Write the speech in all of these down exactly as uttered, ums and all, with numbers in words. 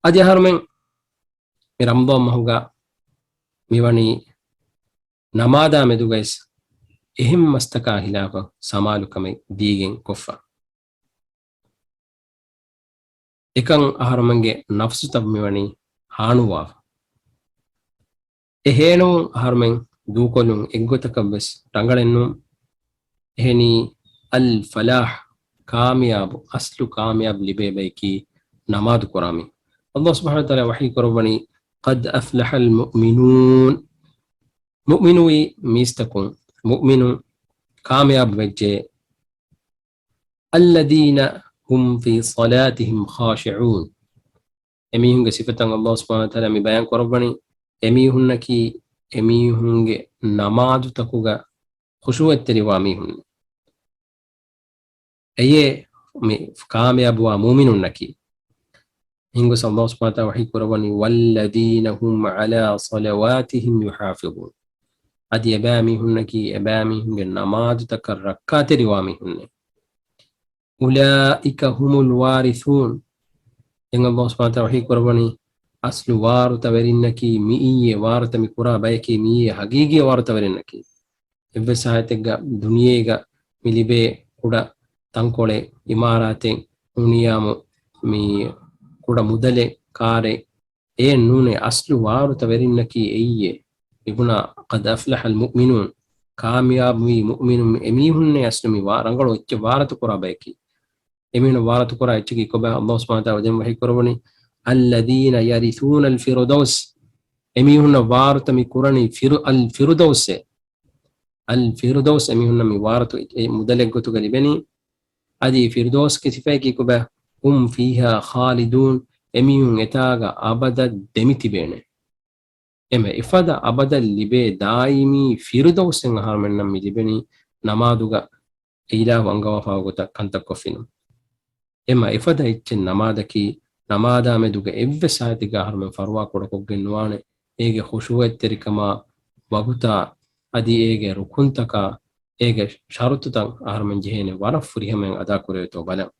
އަދި އަހަރުމެން މި ރަމަޟާން މަހުގަ މިވަނީ ނަމާދާ މެދުގައިސް އެހެން މަސްތަކާ ހިލާފަށް ސަމާލުކަމެއް ދީގެން ކޮށްފަ. އެކަން އަހަރުމެންގެ ނަފްސުތައް މިވަނީ ހާނުވާފަ. އެހޭނު އަހަރުމެން ދޫކޮށްލުން އެއްގޮތަކަށް ވެސް ރަނގަޅެއްނު. އެހެނީ އަލް ފަލާޙް، ކާމިޔާބު، އަސްލު ކާމިޔާބު ލިބޭ ބަޔަކީ ނަމާދު ކުރާމީ. ﷲ ސުބްޙާނަހޫ ވަތަޢާލާ ވަޙީ ކުރައްވަނީ، "قد أفلح المؤمنون." މުއުމިނުވި މީސްތަކުން، މުއުމިނުން ކާމިޔާބު ވެއްޖެ. "الذين هم في صلاتهم خاشعون." އެމީހުންގެ ސިފަތައް ﷲ ސުބްޙާނަހޫ ވަތަޢާލާ މި ބަޔާން ކުރައްވަނީ، އެމީހުންނަކީ އެމީހުންގެ ނަމާދުތަކުގަ ޚުޝޫޢަތްތެރިވާ މީހުން. އެޔޭ މި ކާމިޔާބުވާ މުއުމިނުންނަކީ. އިނގުސް ﷲ ސުބްޙާނަހޫ ވަތަޢާލާ ވަޙީ ކުރައްވަނީ، "والذين هم على صلواتهم يحافظون." އަދި އެބައިމީހުންނަކީ އެބައިމީހުންގެ ނަމާދުތަކަށް ރައްކާތެރިވާ މީހުންނޭ. "أولئك هم الوارثون." ދެން ﷲ ސުބްޙާނަހޫ ވަތަޢާލާ ވަޙީ ކުރައްވަނީ، އަސްލު ވާރުތަވެރިންނަކީ މިއީއޭ، ވާރުތަ މި ކުރާ ބަޔަކީ މިއީއޭ، ހަގީގީ ވާރުތަވެރިންނަކީ. އެއްވެސް ހާލަތެއްގަ ދުނިޔޭގަ މި ލިބޭ ކުޑަ ތަންކޮޅެއް، އިމާރާތެއް، ނޫނިއްޔާމު މި ކުޑަ މުދަލެއް، ކާރެއް، އެއެއް ނޫނޭ. އަސްލު ވާރުތަވެރިންނަކީ އެއީއޭ. މިބުނާ، "قد أفلح المؤمنون." ކާމިޔާބުވީ މުއުމިނުން، އެމީހުންނޭ އަސްލު މި ވާ-، ރަނގަޅު އެއްޗެއް ވާރުތަ ކުރާ ބަޔަކީ. އެމީހުން ވާރުތަ ކުރާ އެއްޗަކީ ކޮބާ؟ ﷲ ސުބްޙާނަހޫ ވަތަޢާލާ ދެން ވަޙީ ކުރައްވަނީ، "الذين يرثون الفردوس." އެމީހުންނަށް ވާރުތަ މި ކުރަނީ ފިރު-، އަލް ފިރުދައުސްއޭ. އަލް ފިރުދައުސް އެމީހުންނަށް މި ވާރުތު އެ މުދަލެއް ގޮތުގަ ލިބެނީ. އަދި ފިރުދައުސްގެ ސިފައަކީ ކޮބާ؟ "هم فيها خالدون." އެމީހުން އެތާގަ އަބަދަށް ދެމި ތިބޭނެ. އެމެ އެފަދަ އަބަދަށް ލިބޭ ދާއިމީ ފިރުދައުސްއެއް އަހަރުމެންނަށް މި ލިބެނީ ނަމާދުގަ އެ އިލާހު އަންގަވާފާވާ ގޮތަށް ކަންތައް ކޮށްފިނަމަ. އެމަ އެފަދަ އެއްޗެއް ނަމާދަކީ، ނަމާދާ މެދުގަ އެއްވެސް ހާލަތެއްގަ އަހަރުމެން ފަރުވާ ކުޑަކޮށްގެން ނުވާނެ. އޭގެ ޚުޝޫޢަތްތެރިކަމާ، ވަގުތާ، އަދި އޭގެ ރުކުންތަކާ، އޭގެ ޝަރުޠުތައް އަހަރުމެން ޖެހޭނެ ވަރަށް ފުރިހަމައިން އަދާކުރެވޭތޯ ބަލަން.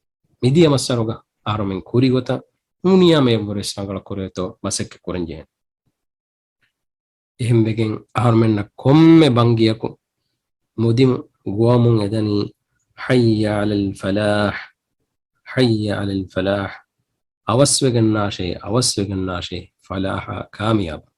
މިދިޔަ މައްސަރުގަ އަހަރުމެން ކުރި ގޮތަށް ނޫނިޔާމެ އެއްވަރެސް ރަނގަޅަށް ކުރެވޭތޯ މަސައްކަތް ކުރަން ޖެހޭނެ. އެހެންވެގެން އަހަރުމެންނަށް ކޮންމެ ބަންގިއަކު މުދިމު ގޮވަމުން އެދަނީ، "حي على الفلاح، حي على الفلاح." އަވަސްވެގަންނާށޭ، އަވަސްވެގަންނާށޭ، ފަލާޙާ، ކާމިޔާބަށް.